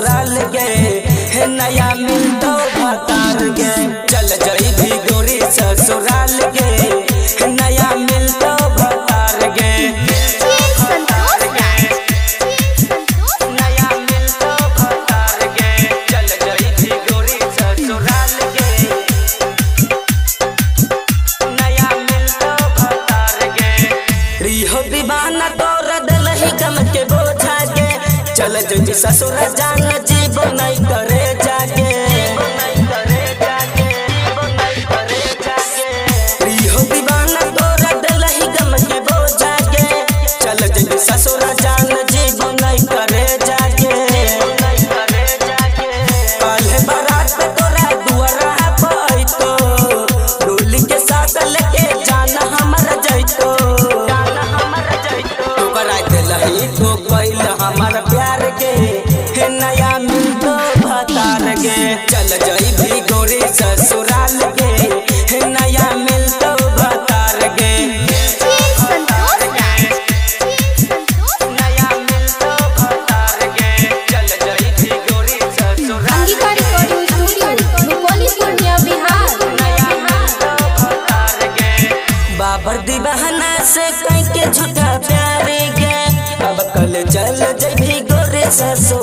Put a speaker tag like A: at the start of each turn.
A: ससुराल गे, हे नया मिलतो भतार गे। चल जइबी गोरी ससुराल गे, हे नया मिलतो भतार गे।
B: डीजे संतोष राज, डीजे संतोष
A: नया मिलतो भतार गे। चल जइबी गोरी ससुराल गे, नया मिलतो भतार गे। रिहो दीवाना तोरा दिलही गम के बोझा के, चल जइबी ससुर जान जीवो नहीं करे जाके। रिहो दीवाना तोरा दिलही गम के बोझा के, चल जइबी ससुर जान जीवो नहीं करे जाके। काल्हे बारात तोरा दुआरा पइतो, डोली के साथ लेके जाना हमर जइतो। तोरा दिलही तो कैल हमर प्यार के, हे नया मिलतो भतार गे। चल जइबी गोरी ससुराल गे, हे नया मिलतो भतार गे।
B: डीजे संतोष राज, डीजे संतोष
A: नया मिलतो भतार गे। चल जइबी गोरी ससुराल।
C: अंगिका रिकॉर्डिंग स्टूडियो, रुपौली, पूर्णिया, बिहार।
A: बाबर दीवाना से कह के झूठा प्यार गे, अब कल चल जइबी गोरी ससुराल।